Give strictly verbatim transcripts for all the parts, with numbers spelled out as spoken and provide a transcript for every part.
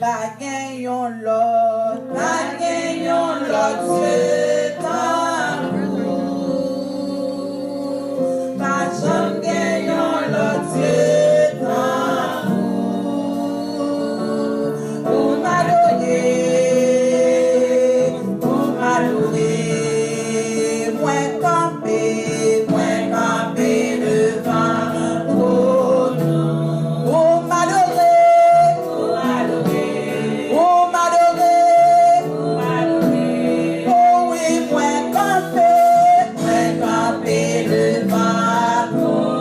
Pa gen yon lòt, pa gen yon lòt Dye tankou. Pa janm gen yon lòt Dye tankou. Pou m adore, pou m adore, mwen kanpe, mwen kanpe devan twòn ou. Pou m adore, pou m adore, pou m adore. O wi, mwen kanpe, mwen kanpe devan twòn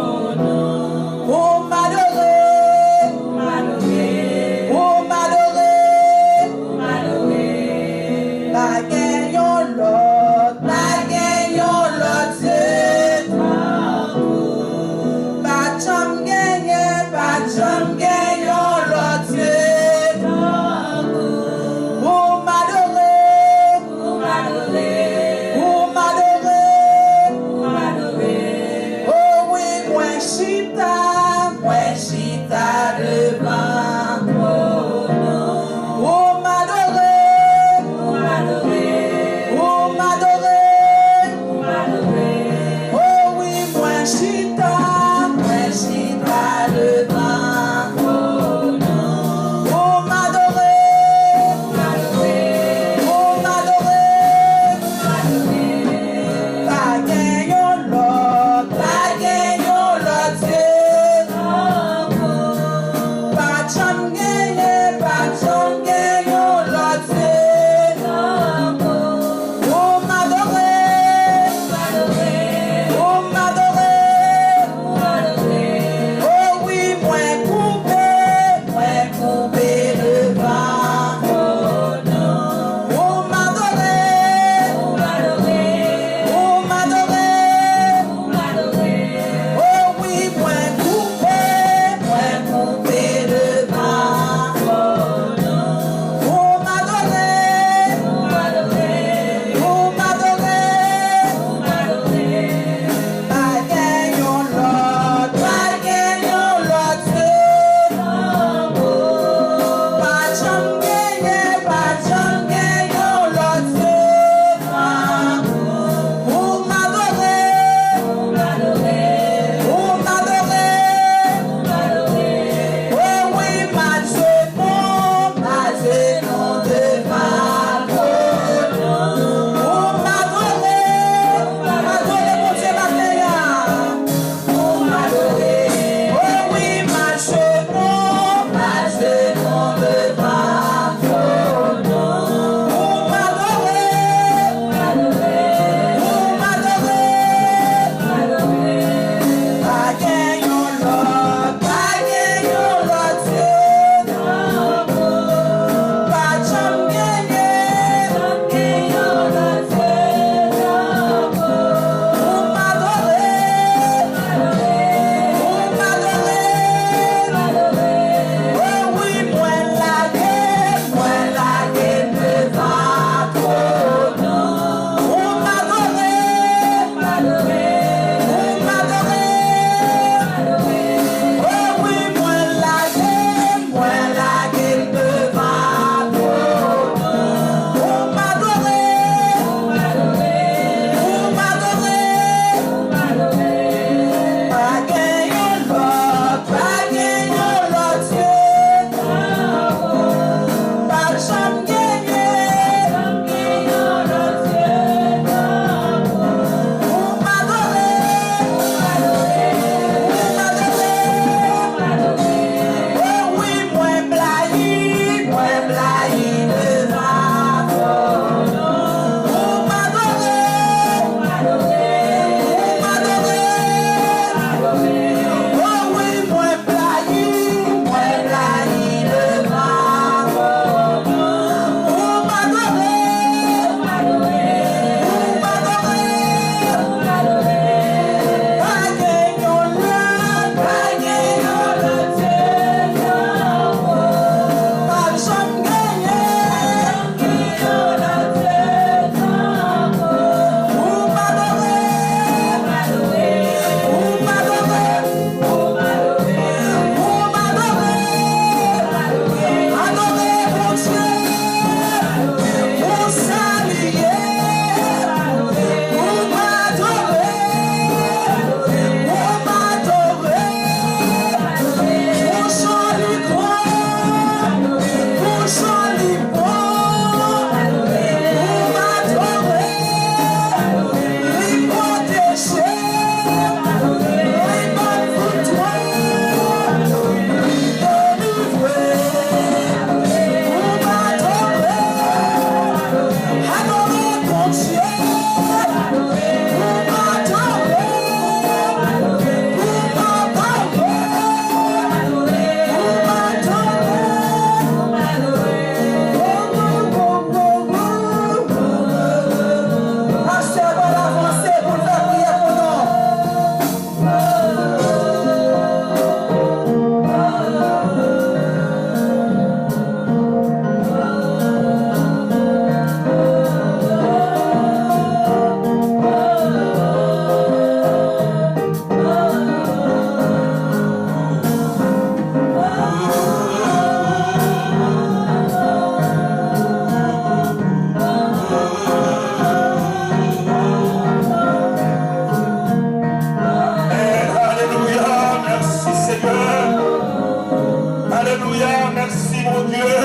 Bondye,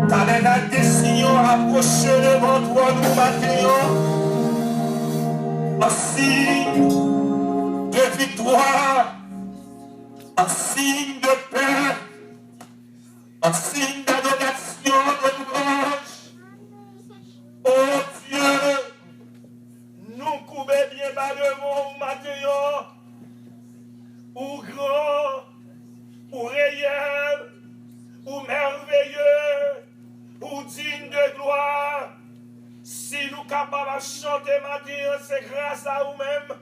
tabènak de Siyon apwoche devan twòn ou maten an, an siy de viktwa, an siy de pè, an siy d'adorasyon, de louwanj. O Dye, nou koube byen ba devan ou maten an. Ou gran, ou reyèl, ou mèveye, ou diy de glwa. Si nou kapab ap chante maten an, se gras a ou menm.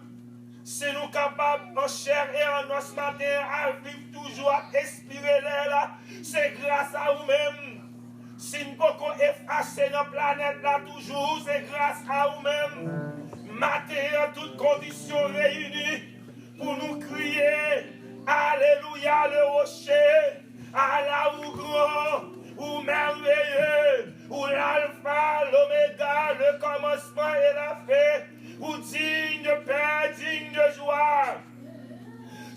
Si nou kapab an chè e an os maten an, ap viv toujou, ap espire lè la, se gras a ou menm. Si n poko efase nan planèt la toujou, se gras a ou menm. Maten an, tout kondisyon reyini pou nou kriye, Alelouya, le rocher, ala ou gran, ou mèveye, ou l'alfa, l'omega, le kòmansman e la fen, ou diy de pè, diy de jwa.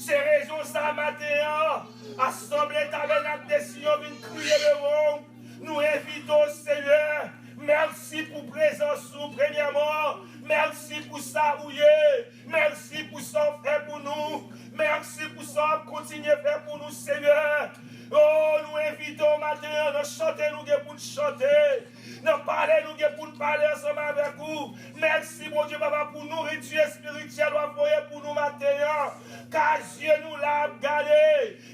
Se rezon sa maten an, asanble tabènak de Siyon vin kriye devan w. Nou envite w, Senyè. Mèsi pou prezans ou, premyèman. Mèsi pou sa ou ye. Mèsi pou sa w fè pou nou. Mèsi pou sa w ap kontinye fè pou nou, Senyè. O, nou envite w maten an nan chante nou gen pou n chante. Nan pale nou gen pou n pale ansanm avèk ou. Mèsi, Bondye Papa, pou nouriti espirityèl w ap voye pou nou maten an. Ka zye nou la ap gade,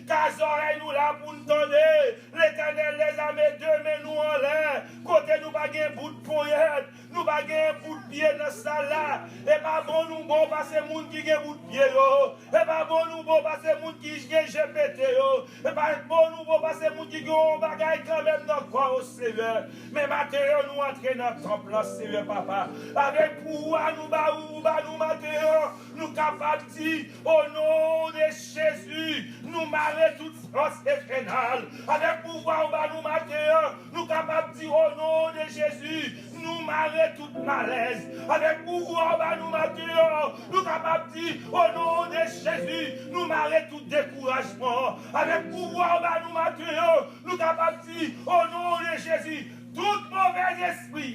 ka zòrèy nou la pou n tande. Letènèl dèzame, de men nou anlè, kote nou pa gen bout ponyèt, nou pa gen bout pye nan sal la. E pa bon nou bon pase moun ki gen bout pye yo. E pa bon nou bon pase moun ki gen je pete yo. E pa bon nou bon pase moun ki gen yon bagay kanmenm nan kò yo, Senyè. Men maten an, nou antre nan tanp lan, Senyè Papa. Avèk pouvwa nou ba ou, ou ba nou maten an, nou kapab di, o non de Jezi, nou mare tout fòs enfènal. Avèk pouvwa ou ba nou maten an, nou kapab di, o non de Jezi, nou mare tout malèz. Avèk pouvwa ou ba nou maten an, nou kapab di, o non de Jezi, nou mare tout dekourajman. Avèk pouvwa ou ba nou maten an, nou kapab di, o non de Jezi, tout movèz espri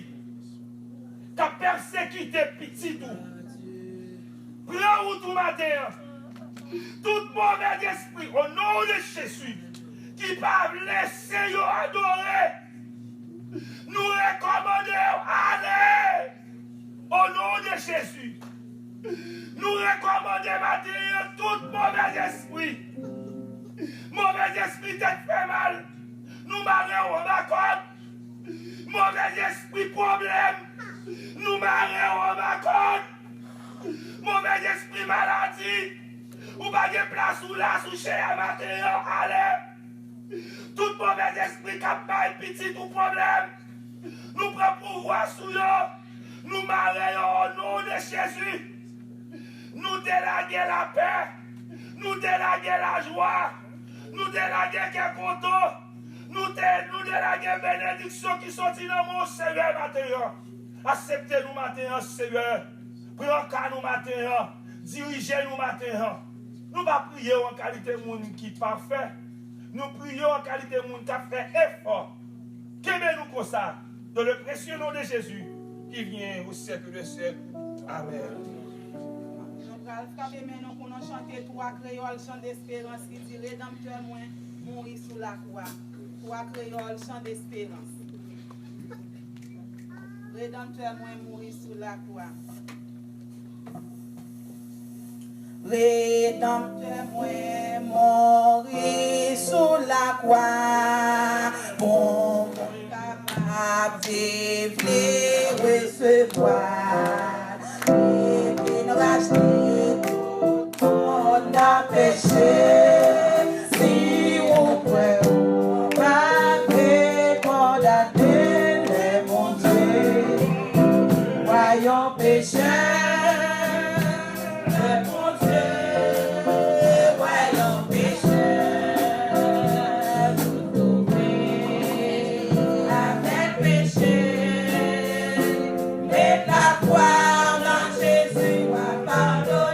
k ap pèsekite pitit ou, pran wout ou maten an. Tout movèz espri, o non de Jezi, ki pa vle lese yo adore, nou rekòmande yo ale. O non de Jezi, nou rekòmande maten an tout movèz espri. Movèz espri tèt fè mal, nou mare yo anba kòd. Movèz espri pwoblèm, nou mare yo anba kòd. Movèz espri maladi, ou pa gen plas ou la sou chè a maten an, ale. Tout movèz espri k ap bay pitit ou pwoblèm, nou pran pouvwa sou yo, nou mare yo o non de Jezi. Nou delage lapè, nou delage lajwa, nou delage kè kontan, nou, de, nou delage benediksyon ki soti nan men w, Senyè, maten an. Aksepte nou maten an, Senyè. Pran ka nou maten an. Dirije nou maten an. Nou pa priye w an kalite moun ki pafè. Nou priye w an kalite moun k ap fè efò. Kenbe nou konsa, dans le précieux nom de Jésus, qui vient au siècle des siècles. Amen. Nou pral frape men nou pou nou chante twa kreyòl, Chan desperans, ki di, Redanmtè mwen mouri sou lakwa. Twa kreyòl, Chan desperans. Redanmtè mwen mouri sou lakwa. Redanmtè mwen mouri sou lakwa, pou mwen kapab viv li resevwa. Li vin rachte tout moun nan peche. Si ou kwè ou pa vle kondane, lè Bondye, wayòm pechè, lè Bondye, wayòm pechè, tout ouvri avèk peche. Met lafwa nan Jezi, w a padone.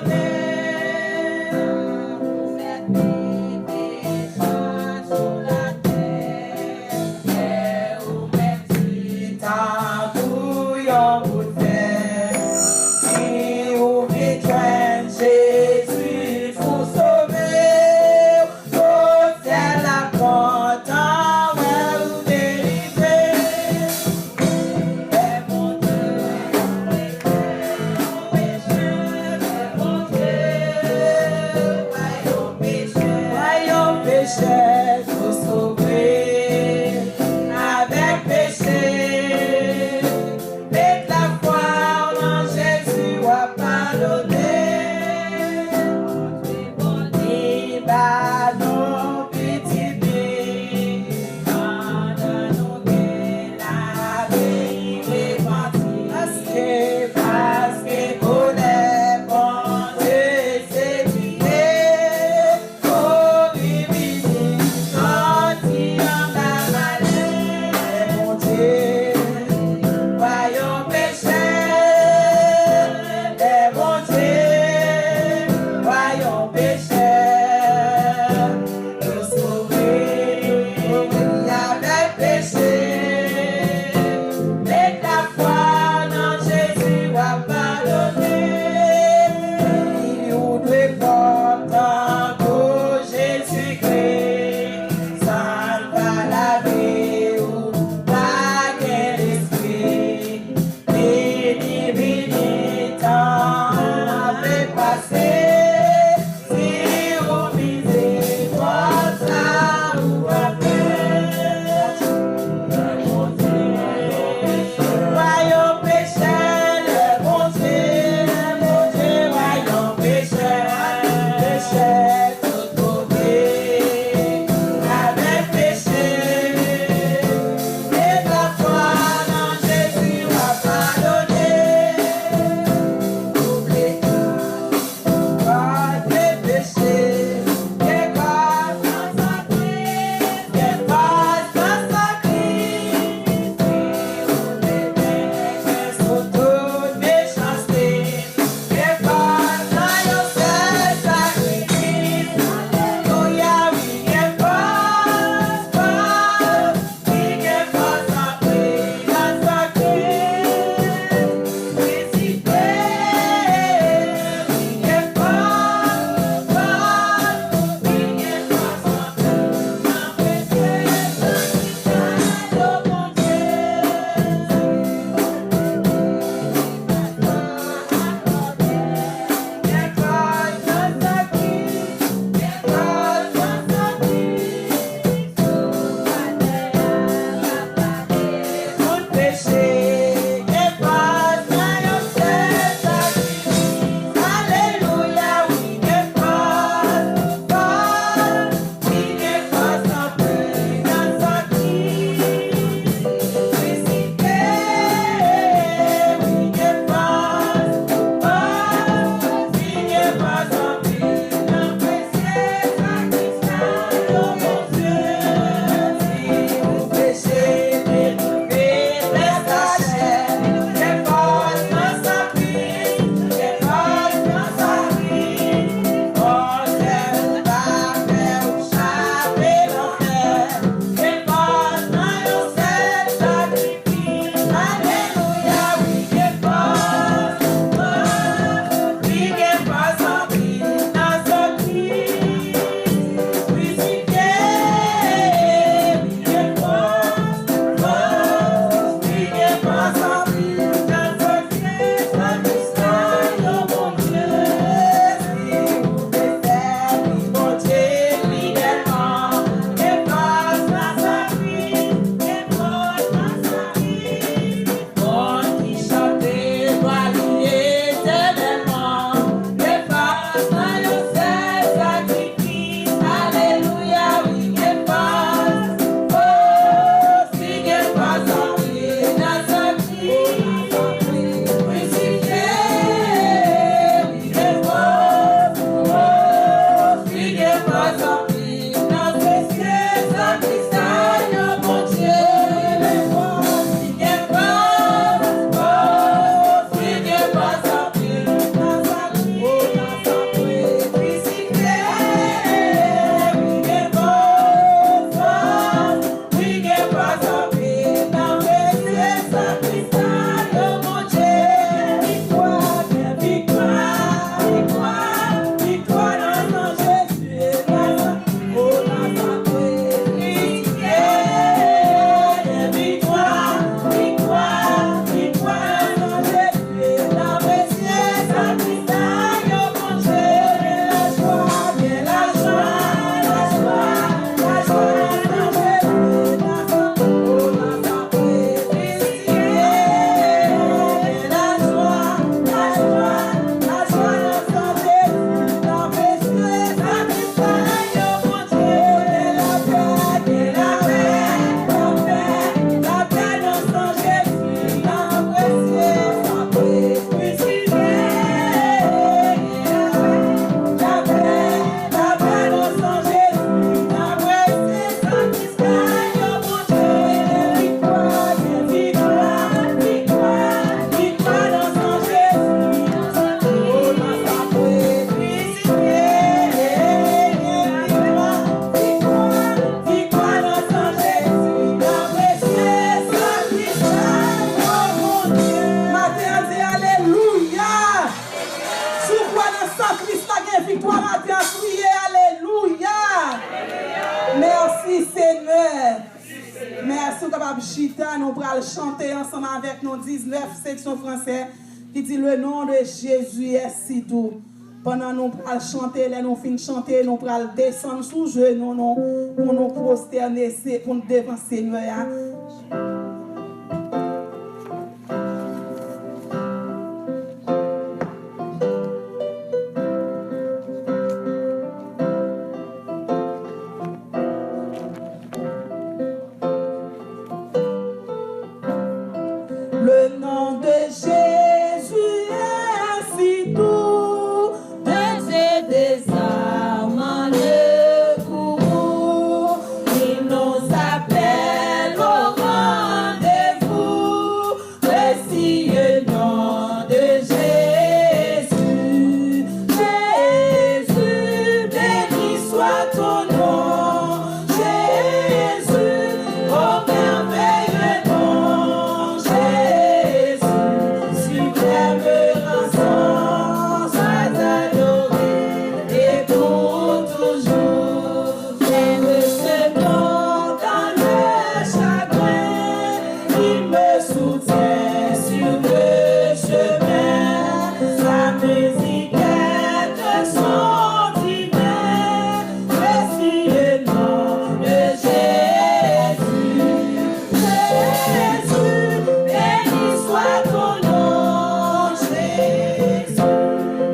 Chita, nou pral chante ansanm avèk nou diznèf seksyon fransè ki di, Le nom de Jésus est si doux. Pandan nou pral chante, lè nou fin chante, nou pral desann sou jenou nou pou nou pwostène, se, pou n devan Senyè a. Le nom de Jésus est si doux, Dieu désarme le courroux, il nous appelle au rendez-vous, précieux nom de Jésus. Jésus, béni soit ton nom. Jésus, ô merveilleux nom. Jésus, suprême rançon, sois adoré et pour toujours. J'aime ce nom dans le chagrin, il me soutient sur le chemin. Sa mizik aide son divin, précieux nom de Jésus. Jésus, béni soit ton nom, Jésus,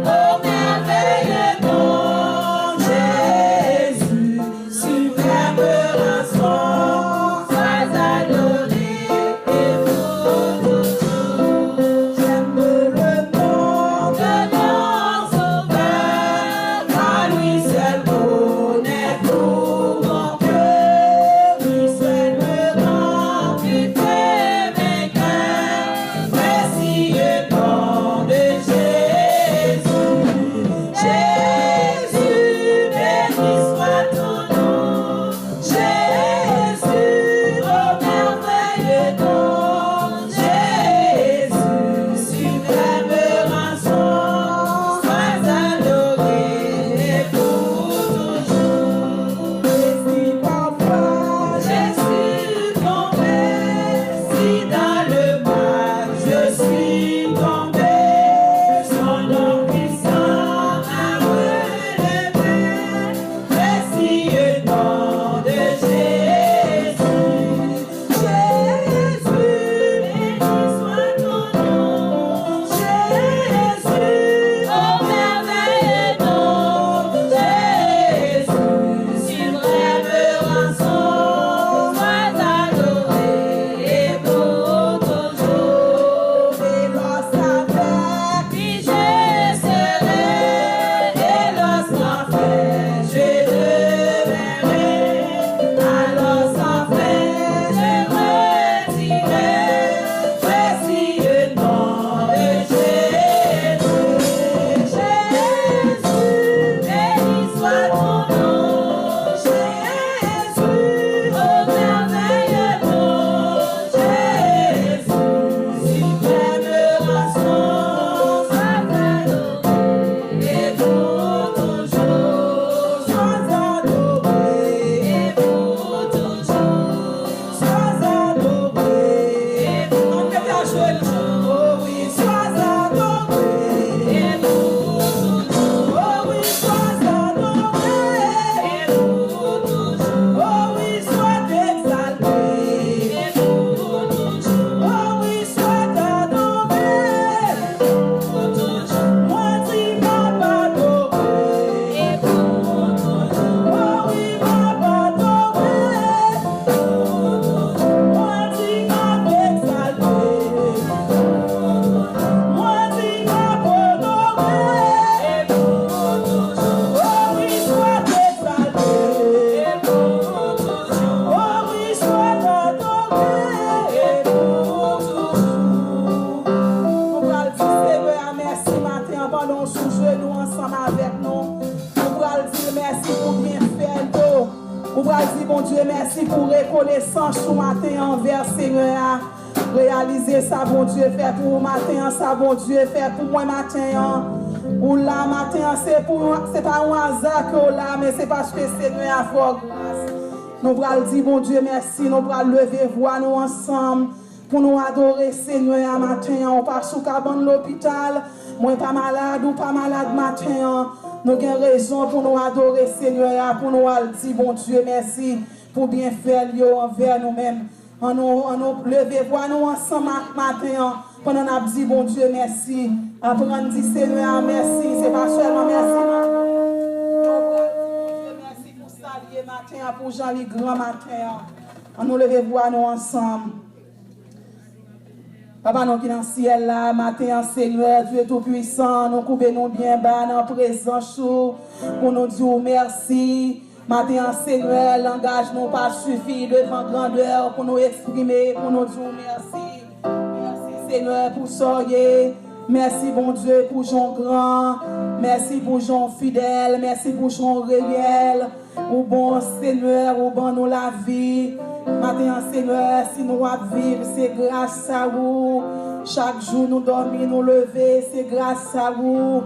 ô merveilleux nom, Jésus. Suprême rançon, sois adoré et pour toujours. J'aime le nom de ton sauveur, car lui seul connaît tout mon cœur, lui seul me remplit de mes cœurs. Précieux nom de Jésus, Jésus, béni soit ton nom. Jésus, ô merveilleux nom. Jésus, suprême rançon, sois adoré et pour toujours. Et si parfois je suis tombé, si dans le mal je suis tombé, son nom puissant m'a relevé, précieux nom de Jésus. Jésus, béni soit ton nom. Jésus, ô merveilleux nom. Jésus, suprême rançon, sois adoré et pour toujours. Et lorsqu'avec qui je serai, et lorsqu'enfer je demeurerai, alors sans frein je redirai, précieux nom de Jésus. Jésus, béni soit ton nom. Jésus, ô merveilleux nom. Jésus, suprême rançon, sois adoré et pour toujours. Sois adoré et pour toujours. Sois adoré. Ann mete ajenou. Oh oui, sois adoré. Oh oui, sois adoré. Oh oui, sois exalté. Oh oui, sois adoré. Mwen di m ap adore. Oh wi, m ap adore. Mwen di m ap egzalte. Mwen di m ap onore. Oh wi, swa egzalte. Oh wi, swa adore. Nou pral di Senyè a mèsi maten an pandan w sou jenou ansanm avèk nou. Nou pral di l mèsi pou byenfè l yo. Nou pral di Bondye mèsi pou rekonesans ou maten an anvè Senyè a. Reyalize sa Bondye fè pou ou maten an, sa Bondye fè pou mwen maten an. Ou la maten an, se pou, se pa yon aza ke w la, men se paske Senyè a fè w gras. Nou pral di Bondye mèsi, nou pral leve vwa nou ansanm pou nou adore Senyè a maten an. Ou pa sou kabann lopital, mwen pa malad, ou pa malad maten an. Nou gen rezon pou nou adore Senyè a, pou nou al di Bondye mèsi pou byenfè l yo anvè nou menm. An nou, an nou leve vwa nou ansanm ak maten an, pandan n ap di Bondye mèsi. Aprann di Senyè a mèsi, se pa sèlman mèsi maten an. Nou pral di Bondye mèsi pou sa l ye maten an, pou jan li gran maten an. An nou leve vwa nou ansanm. Papa nou ki nan syèl la, maten an, Senyè, Dye Toupisan, nou koube nou byen ba nan prezans ou pou nou di w mèsi. Maten an, Senyè, langaj nou pa sifi devan grandè w pou nou eksprime, pou nou di w mèsi. Mèsi, Senyè, pou sa w ye. Mèsi, Bondye, pou jan w gran. Mèsi pou jan w fidèl. Mèsi pou jan w reyèl. Ou bon, Senyè, ou ban nou lavi. Maten an, Senyè, si nou ap viv, se gras a ou. Chak jou nou dòmi, nou leve, se gras a ou.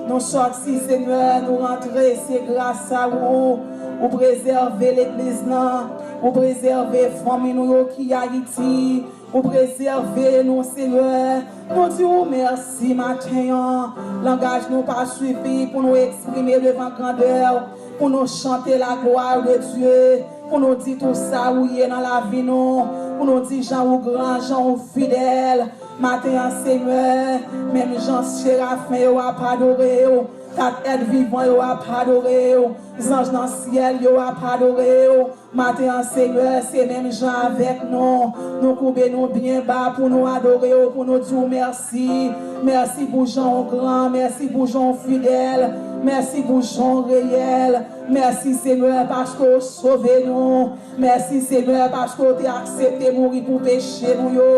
Nou sòti, Senyè, nou rantre, se gras a ou. Ou prezève legliz lan, ou prezève fanmi nou yo ki Ayiti. Ou prezève nou, Senyè. Nou di ou mèsi maten an. Langaj nou pa sifi pou nou eksprime devan grandè w, pou nou chante la gloire de Dieu, pou nou di tout sa ou ye nan lavi nou, pou nou di jan ou gran, jan ou fidèl. Maten an, Senyè, menm jan serafen yo ap adore w, kat èt vivan yo ap adore w, zanj nan syèl yo ap adore w. Maten an, Senyè, se menm jan avèk nou. Nou koube nou byen ba pou nou adore w, pou nou di w mèsi. Mèsi pou jan w gran, mèsi pou jan w fidèl, mèsi pou jan w reyèl. Mèsi, Senyè, paske w sove nou. Mèsi, Senyè, paske w te aksepte mouri pou peche nou yo.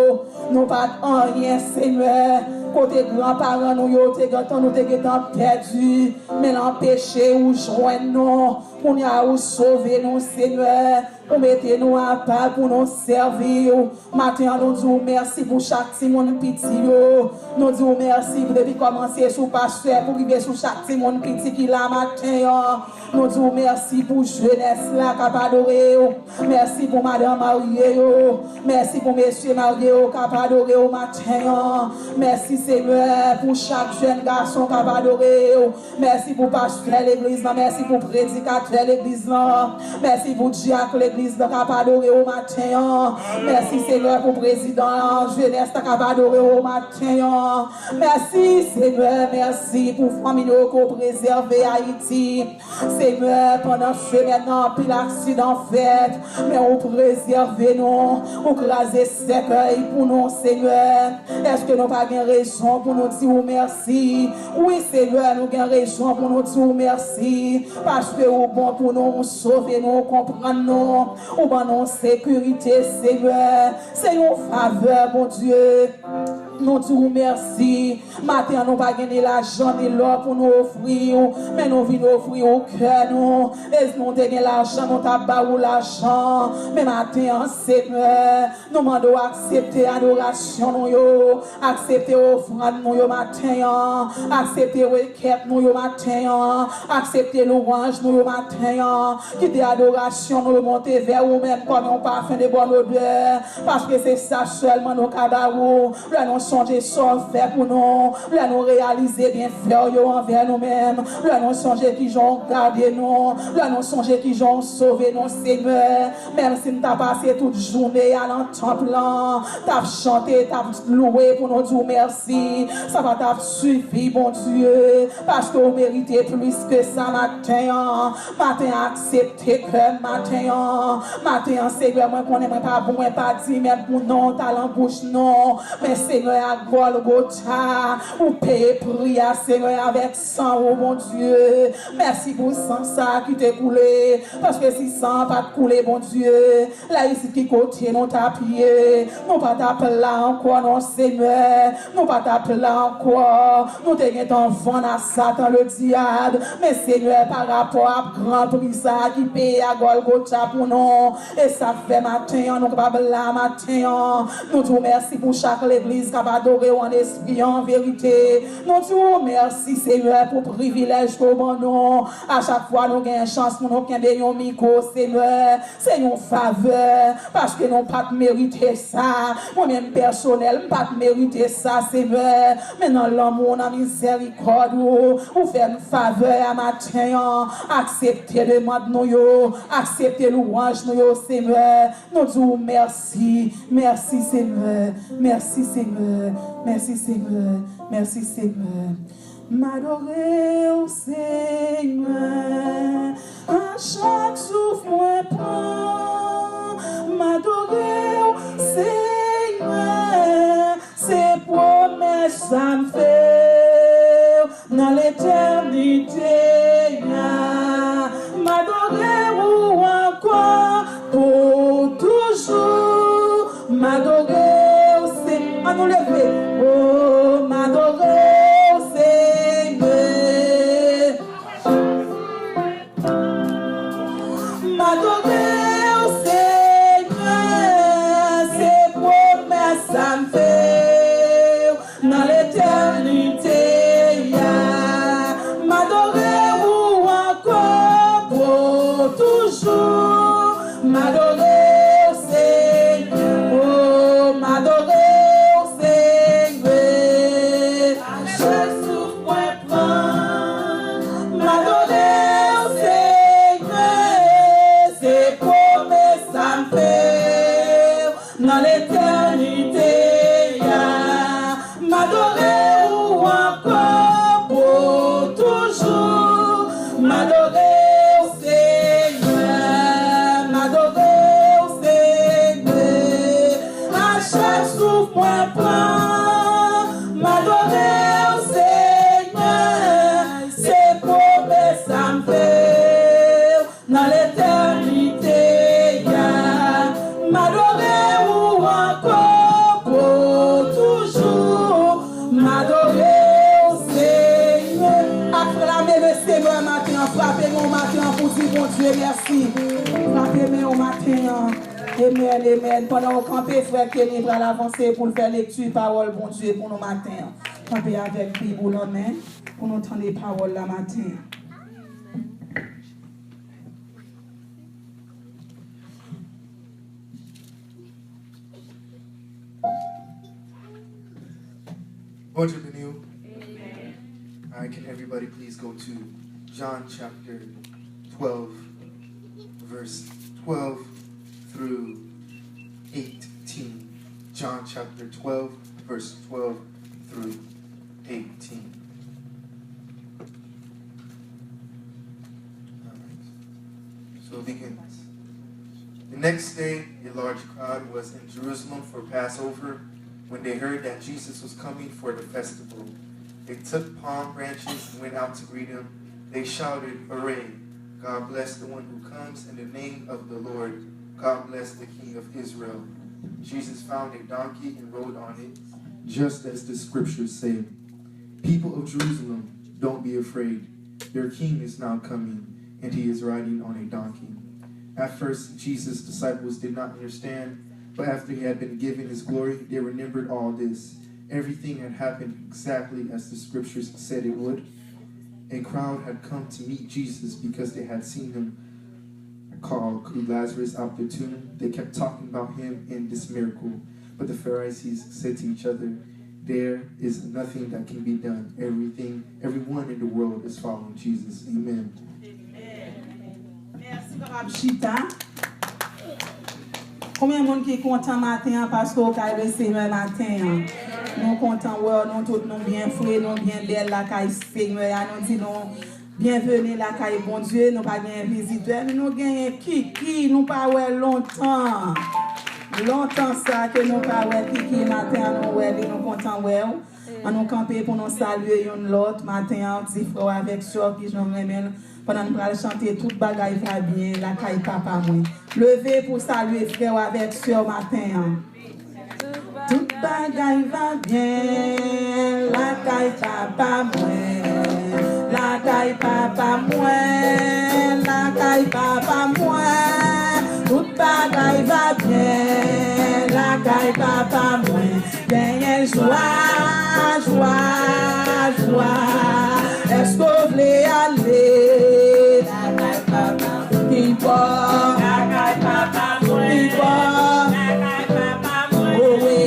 Nou pa t anyen, Senyè. Kote granparan nou yo te gentan, nou te gentan pèdi. Men nan peche, ou jwenn nou. Kounye a, ou sove nou, Senyè. Ou mete nou apa pou nou sèvi w. Maten an, nou di w mèsi pou chak timoun piti yo. Nou di w mèsi depi kòmanse sou pastè pou rive sou chak timoun piti ki la maten an. Nou di w mèsi pou jenès la k ap adore w. Mèsi pou madanm marye yo. Mèsi pou mesye marye yo k ap adore w maten an. Mèsi, Senyè, pou chak jèn gason k ap adore w. Mèsi pou pastè legliz lan, mèsi pou predikatè legliz lan, mèsi pou dyak legliz lan k ap adore w maten an. Mèsi, Senyè, pou prezidan jenès la k ap adore w maten an. Mèsi, Senyè, mèsi pou fanmi nou yo ke w prezève Ayiti. Senyè, pandan semèn nan, anpil aksidan fèt, men ou prezève nou, ou kraze sèkèy pou nou, Senyè. Èske nou pa gen rezon pou nou di ou mèsi? Wi, Senyè, nou gen rezon pou nou di ou mèsi, paske ou bon pou nou, ou sove nou, ou konprann nou, ou ban nou sekirite, Senyè. Se yon favè, Bondye. Nou di ou mèsi. Maten an, nou pa gen ni lajan, ni lò pou nou ofri w, men nou vin ofri w kè nou. E si nou te gen lajan, nou t ap ba ou lajan. Men maten an, Senyè, nou mande w aksepte adorasyon nou yo, aksepte ofrann nou yo maten an, aksepte rekèt nou yo maten an, aksepte lwanj nou yo maten an. Kite adorasyon nou yo monte vè ou menm kòm yon pafen de bòn odè, paske se sa sèlman nou ka ba ou. Lè nou sonje sa w fè pou nou, lè nou reyalize byenfè w yo anvè nou menm, lè nou sonje kijan w gade nou, lè nou sonje kijan w sove nou, Senyè, menm si n ta pase tout jounen a nan tanp lan, t ap chante, t ap louwe pou nou di w mèsi, sa pa t ap sifi, Bondye, paske w merite plis ke sa maten an. Maten an, aksepte kè m maten an. Maten an, Senyè, mwen konnen mwen pa bon, mwen pa di, men pou non w ta lan bouch nou. Men Senyè, a Gòlgota, ou peye pri a, Senyè, avèk san ou, Bondye. Mèsi pou san sa ki te koule, paske si san an pa t koule, Bondye, la isit ki kote nou t ap ye? Nou pa t ap la ankò non, Senyè. Nou pa t ap la ankò. Nou te gentan vann a Satan ledyab. Men Senyè, pa rapò ak gran pri sa a ki peye a Gòlgota pou nou, e sa fè maten an nou kapab la maten an. Nou di w mèsi pou chak legliz k ap adore w an espri, an verite. Nou di w mèsi, Senyè, pou privilèj ke w ban nou. A chak fwa nou gen chans pou nou kenbe yon mikwo, Senyè, se yon favè, paske nou pa t merite sa. Mwen menm pèsonèl, m pa t merite sa, Senyè. Men nan lanmou w, nan mizèrikòd ou, ou fè m favè a maten an. Aksepte demann nou yo, aksepte lwanj nou yo, Senyè. Nou di w mèsi, mèsi, Senyè, mèsi, Senyè, mèsi, Senyè, mèsi, Senyè. M adore w, Senyè, a chak souf mwen pran. M adore w, Senyè, se pwomès sa m fè w nan letènite a. M adore w ankò pou toujou. M adore w, Se-, ann nou leve. Oh, m adore w, Senyè. M adore w, Senyè, se pwomès sa m fè w nan letènite a. M adore w ankò pou toujou. M adore w, Senyè, oh, m adore w, Senyè. A chak souf mwen pran, m adore w, Senyè, se pwomès sa m fè w nan letènite a. M adore w ankò pou toujou. M adore w, Senyè, m adore w, Senyè. A chak souf mwen pran, m adore w, Senyè, se pwomès sa m fè w nan letènite a. M adore w ankò pou toujou, m adore w, Senyè. Aklame Lesenyè maten an, frape men w maten an pou di Bondye mèsi. Frape men w maten an. Amen, amen. Pandan w kanpe, frè Kenny pral avanse pou l fè lekti pawòl Bondye pou nou maten an. Kanpe avèk Bib ou nan men pou nou tande pawòl la maten an. Bonjou, Daniel. All right, can everybody please go to John chapter twelve, verse twelve through eighteen? John chapter twelve, verse twelve through eighteen. All right. So it begins. The next day, a large crowd was in Jerusalem for Passover. When they heard that Jesus was coming for the festival, they took palm branches and went out to greet him. They shouted, "Hooray! God bless the one who comes in the name of the Lord! God bless the King of Israel!" Jesus found a donkey and rode on it, just as the scriptures say. People of Jerusalem, don't be afraid. Your king is now coming, and he is riding on a donkey. At first, Jesus' disciples did not understand, but after he had been given his glory, they remembered all this. Everything had happened exactly as the scriptures said it would. A crowd had come to meet Jesus because they had seen him called Lazarus out the tomb. They kept talking about him and this miracle. But the Pharisees said to each other, "There is nothing that can be done. Everything, everyone in the world is following Jesus." Amen. Amen. Mèsi, papa. Chita. Konbyen moun ki kontan maten an paske w kay Lesenyè maten an? Nou kontan wè w, nou tout nou byen fre, nou byen bèl lakay Senyè a. Nou di nou byenveni lakay Bondye. Nou pa genyen vizitè, men nou genyen Kiki, nou pa wè lontan. Lontan sa ke nou pa wè Kiki, maten an nou wè li, nou kontan wè w. Ann nou kanpe pou nou salye youn lòt maten an, di frè w avèk sè w kijan w renmen l. Pandan n pral chante, tout bagay va byen lakay papa mwen. Leve pou w salye frè w avèk sè w maten an. Tout bagay va byen lakay papa mwen, lakay papa mwen, lakay papa mwen. Tout bagay va byen lakay papa mwen. Genyen Jwa, jwa, jwa. Èske w vle ale lakay papa? Kibò? Lakay papa mwen. Kibò? Lakay papa mwen. Owe,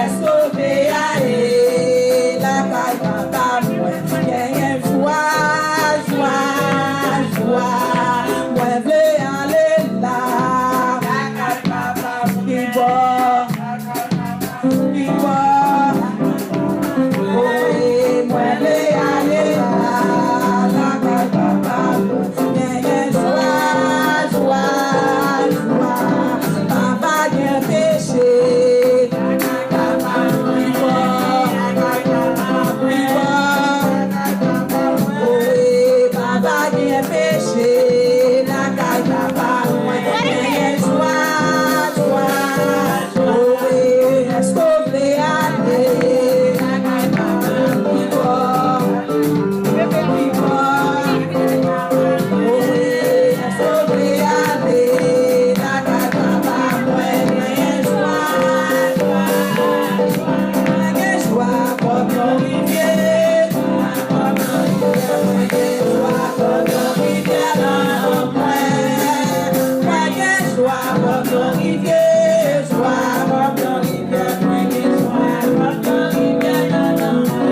èske w vle ale lakay papa mwen? Genyen jwa, jwa, jwa. Mwen vle ale la lakay papa mwen. Kibò? Kibò? Owe, mwen vle ale la lakay papa. Genyen jwa, jwa, jwa. Pa pa gen peche. Kibò? Kibò? Owe, pa pa gen peche lakay papa. Mwen genyen jwa, jwa. Owe, èske w vle ale lakay papa? Kibò? Kibò? Owe, èske w vle ale lakay papa? Mwen gen jwa, mwen gen jwa kòm yon rivyè. Mwen gen jwa kòm yon rivyè, jwa kòm yon rivyè. M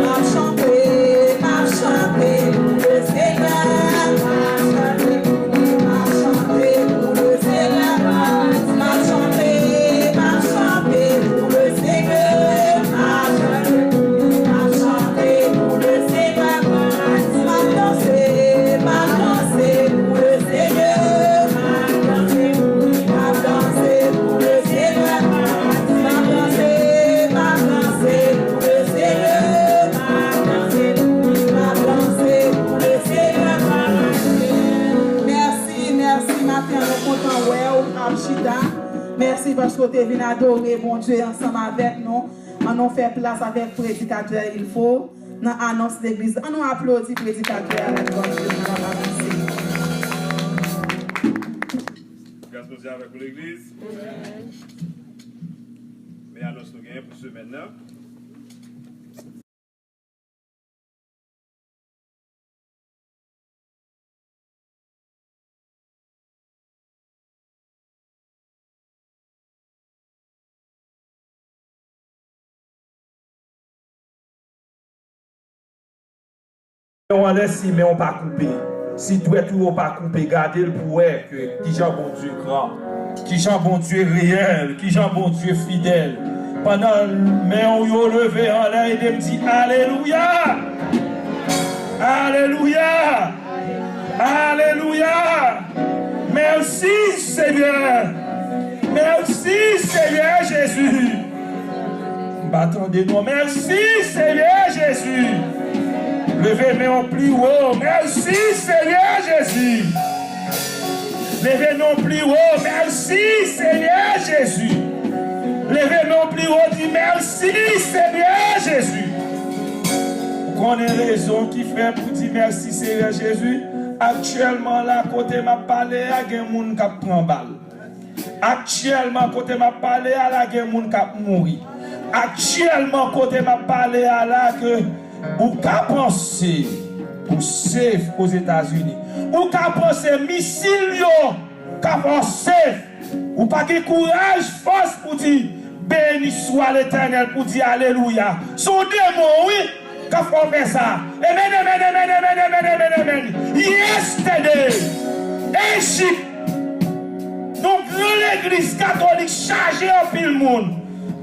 ap chante, m ap chante pou le Senyè. M ap chante pou le Senyè. M ap chante, m ap chante pou le Senyè. M ap chante, m ap chante pou le Senyè. M ap danse, m ap danse pou le Senyè. M ap danse, m ap danse pou le Senyè. M ap danse, m ap danse pou le Senyè. M ap danse, m ap danse pou le Senyè. Mèsi, mèsi, maten an, nou kontan wè w ap chita. Mèsi paske w te vin adore Bondye ansanm avèk nou. Ann nou fè plas avèk predikatè Ilfo nan anons legliz. Ann nou aplodi predikatè a avèk Bondye nan anonse. Gras Bondye avèk ou, legliz. Men anons nou genyen pou semèn nan. Anlè si men w pa koupe, si dwèt ou yo pa koupe, gade l pou w wè ke kijan Bondye gran, kijan Bondye reyèl, kijan Bondye fidèl. Pandan men w yo leve anlè, ede m di, alelouya! Alelouya! Alelouya! Mèsi, Senyè! Mèsi, Senyè Jezi! M pa tande non. Mèsi, Senyè Jezi! Leve men w pli wo. Mèsi, Senyè Jezi! Leve men w pli wo. Mèsi, Senyè Jezi! Leve men w pli wo, di, mèsi, Senyè Jezi! Ou konnen rezon ki fè pou di mèsi, Senyè Jezi? Aktyèlman la, kote m ap pale a, gen moun k ap pran bal. Aktyèlman, kote m ap pale a la, gen moun k ap mouri. Aktyèlman, kote m ap pale a la, ke ou ka panse ou safe Ozetazini. Ou ka panse misil yo ka fè w safe. Ou pa gen kouraj, fòs pou di, beni swa Letènèl, pou di alelouya. Se yon demon, wi, k ap fè w fè sa. Amen, amen, amen, amen, amen, amen, amen. Yesterday, Ejip, yon gran legliz katolik chaje anpil moun.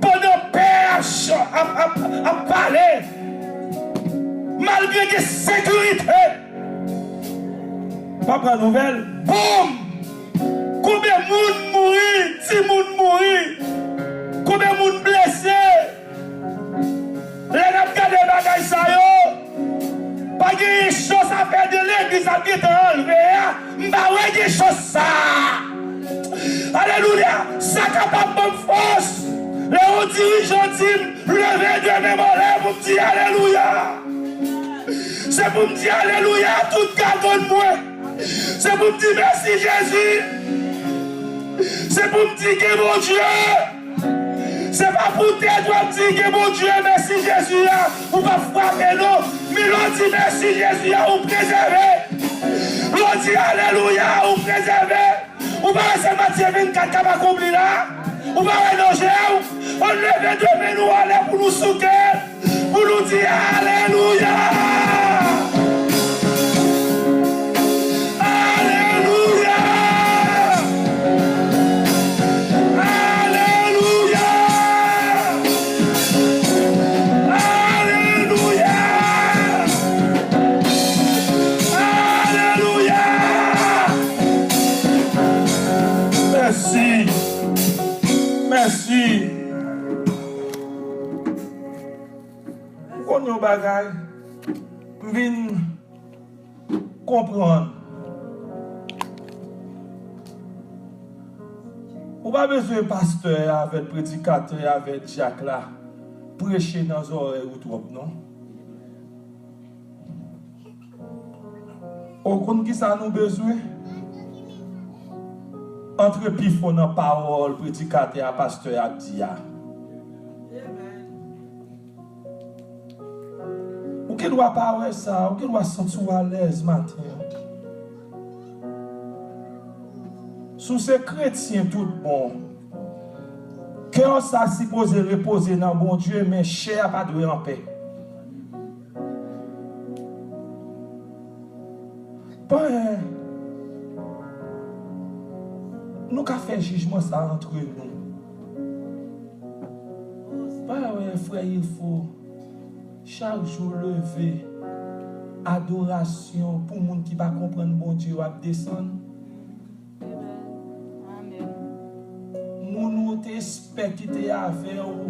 Pandan pè ap, ap, ap, ap pale, malgre gen sekirite, pa pran nouvèl. Boum! Konbyen moun mouri? Timoun mouri? Konbyen moun blese? Lè n ap gade bagay sa yo, pa genyen chans afè de legliz ap gentan anlve a. M pa wè gen chans sa. Alelouya! Sa kapab ban m fòs. Lè yon dirijan di m, leve de men m anlè pou m di alelouya. Se pou m di alelouya tout gagann mwen. Se pou m di mèsi Jezi. Se pou m di gen Bondye. Se pa poutèt w ap di gen Bondye, mèsi Jezi a, ou p ap frape non. Men lè w di mèsi Jezi a, ou prezève. Lè w di alelouya, ou prezève. Ou pa wè se Matye vennkat k ap akonpli la? Ou pa wè nan je w? Ann leve de men nou anlè pou nou souke, pou nou di alelouya! Alelouya! Alelouya! Alelouya! Alelouya! Mèsi. Mèsi. Ou konn yon bagay? M vin konprann. Ou pa bezwen pastè avèk predikatè avèk dyak la preche nan zòrèy ou twòp non. Ou konn kisa nou bezwen? Antre pi fon nan pawòl predikatè a, pastè a ap di a. Ou gen dwa pa wè sa, ou gen dwa santi w alèz maten an. Si w se kretyen tout bon, kè w sa sipoze repoze nan Bondye, men chè a pa dwe anpè. Payen, nou ka fè jijman sa antre nou. Payen, frè Ilfo, chak jou leve, adorasyon pou moun ki pa konprann Bondye yo ap desann. Moun ou te espè ki te avè w,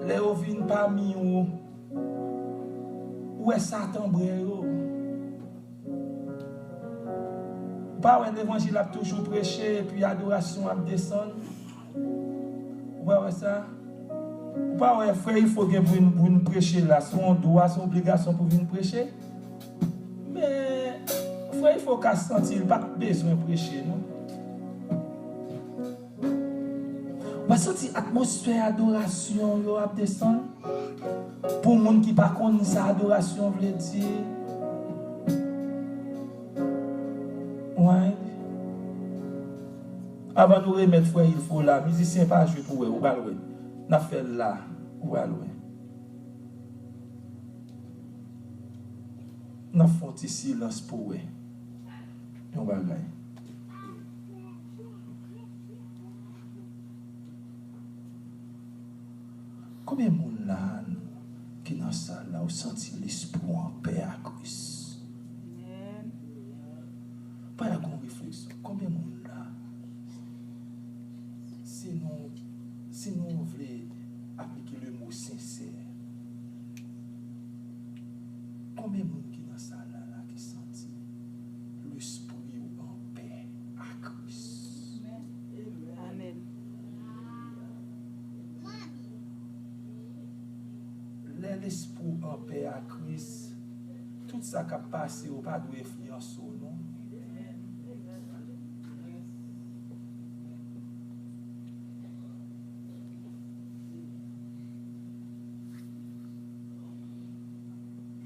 lè yo vin pami w, ou wè Satan bwè yo. Ou pa wè levanjil ap toujou preche epi adorasyon ap desann? Ou pa wè sa? Ou pa wè frè Ilfo gen pou vin, pou vin preche la, se yon dwa, se yon obligasyon pou vin preche? Men frè Ilfo ka santi l pa t bezwen preche non. Ou pa santi atmosfè adorasyon yo ap desann? Pou moun ki pa konn sa adorasyon vle di, wi. Avan nou remèt frè Ilfo la, mizisyen pa jwe pou wè, ou pral wè. N ap fè l la, ou pral wè. N ap fè yon ti silans pou wè yon bagay. Konbyen moun la ki nan sal la, ou santi lespri w anpè a Kris? Amèn. Pandan gon refleksyon, konbyen moun la, si nou, si nou vle aplike le mo sensè, konbyen moun ki nan sal la, la ki santi lespri w anpè a Kris? Amèn. Lè lespri w anpè a Kris, tout sa k ap pase yo pa dwe enfliyanse w non.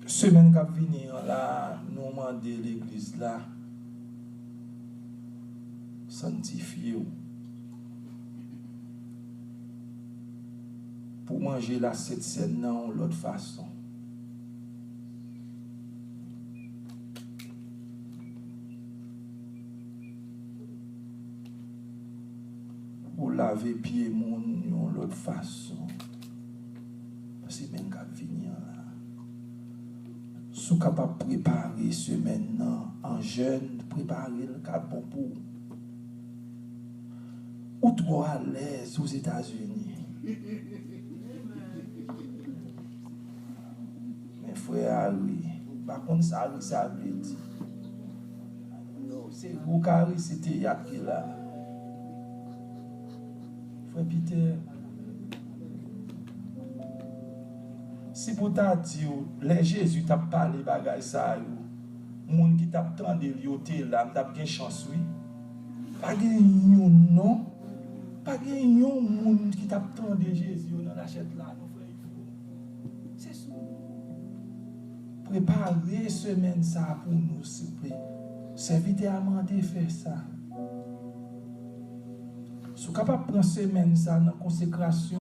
Semèn k ap vini an la, nou mande legliz la sanntifye w pou manje lasentsèn nan yon lòt fason. Pou lave pye moun yon lòt fason. Semèn k ap vini an la. Si w kapab prepare semèn nan an jèn, prepare l, ka bon pou ou. Ou twò alèz Ozetazini. Men frè a ri. Ou pa konn sa ri sa vle di. Non, se ou ka ri, se teyat ki la. Frè Peter, si pou ta di w, lè Jezi t ap pale bagay sa yo, moun ki t ap tande l yo te la, m t ap gen chans wi. Pa gen youn non. Pa gen Moun ki t ap tande Jezi yo nan lachèt la, non, frè Ivo. Se sou nou. Prepare semèn sa a pou nou, silvouplè. Sèvitè a mande fè sa. Si w kapab pran semèn sa a nan konsekrasyon,